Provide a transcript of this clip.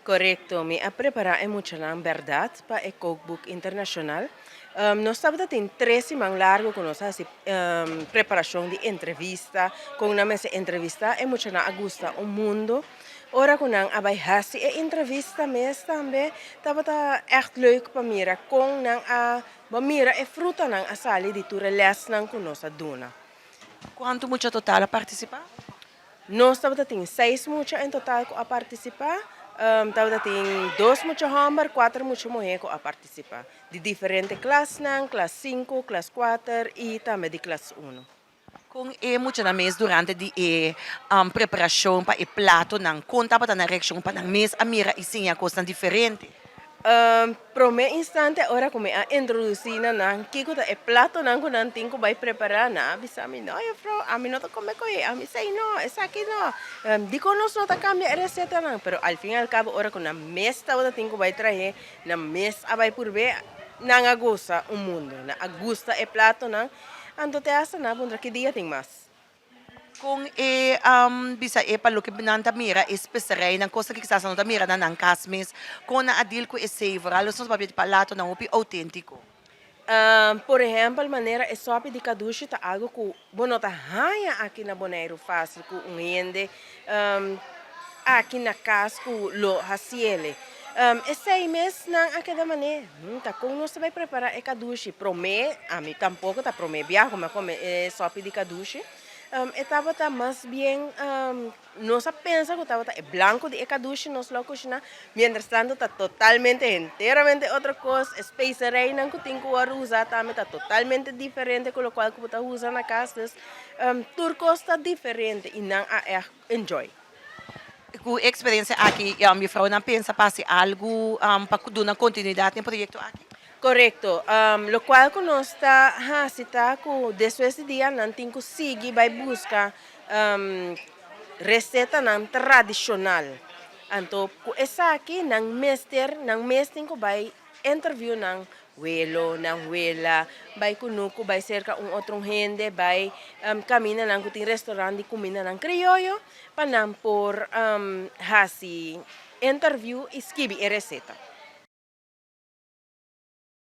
Korekto, mi a prepará e muchanan bèrdat pa e Kookboek Internashonal. Nos tabata tin tres siman largu ku nos a hasi preparashon di entrevista, kon nan mester entrevistá. E muchanan a gusta un mundu. Ora ku nan a bai hasi e entrevista mes tambe tabata ègt leuk pa mira kon nan a bo mira e frutanan a sali di tur e lèsnan ku nos a duna. Kuantu mucha total a partisipá? Nos tabata tin seis mucha en total ku a partisipá. Tabata tin dos mucha hòmber, kuater mucha muhé ku a partisipá. Di diferente klasnan, klas sinku, klas kuater i tambe di klas unu. Kon e muchanan mes durante di e preparashon pa e platonan, kon tabata nan reakshon pa nan mes a mira i siña kosnan diferente? Promé instante ora ku mi a introdusí na nan kiko ta e platonan ku nan tin ku bai prepará, nan a bisa mi, No, jufrou, ami no ta kome kohe, ami esei no, esaki no. Dikon nos no ta kambia e resetanan? Pero al fin i al kabo ora ku nan mes tabata tin ku bai trah'é, nan mes a bai purb'é, nan a gusta un mundu, nan a gusta e platonan, anto te asta nan a puntra ki dia tin mas. Kon e bisa e pa loke nan ta mira e speserijnan, kosa ku kisas nan no ta mira na nan kas mes, kon nan a deal ku esei? Vooral nos papia di palatonan hopi outéntiko. Por ehèmpel, manera e sòpi di kadushi ta algu ku bo no ta haña aki na Boneiru fásil ku un hende aki na kas ku lo hasiele. Esei mes nan a keda manera, ta kon nos ta bai prepará e kadushi? Promé, ami tampoko ta promé biaha ku mi a kome e sòpi di kadushi. E tabata mas bien, nos a pensa ku tabata e blanku di e kadushi nos lo a kushiná, miéntras tantu ta totalmente, henteramente otro kos. E spesereinan ku tin ku wòrdu usá tambe ta totalmente diferente ku lokual ku bo ta usa na kas. Dus, tur kos ta diferente i nan a ègt enjoy. Ku e eksperensia aki, juffrounan pensa pa hasi algu pa duna kontinuidat na e proyekto aki? Korekto. Lokual ku nos ta hasi ta ku despues di dia nan tin ku sigui bai buska resetanan tradishonal. Anto ku esaki nan mester, nan mes tin ku bai interview nan welo, nan wela, bai kunuku, bai serka un otro hende, bai kaminda nan ku tin restaurant di kumindanan krioyo pa nan por hasi interview i skibi e reseta.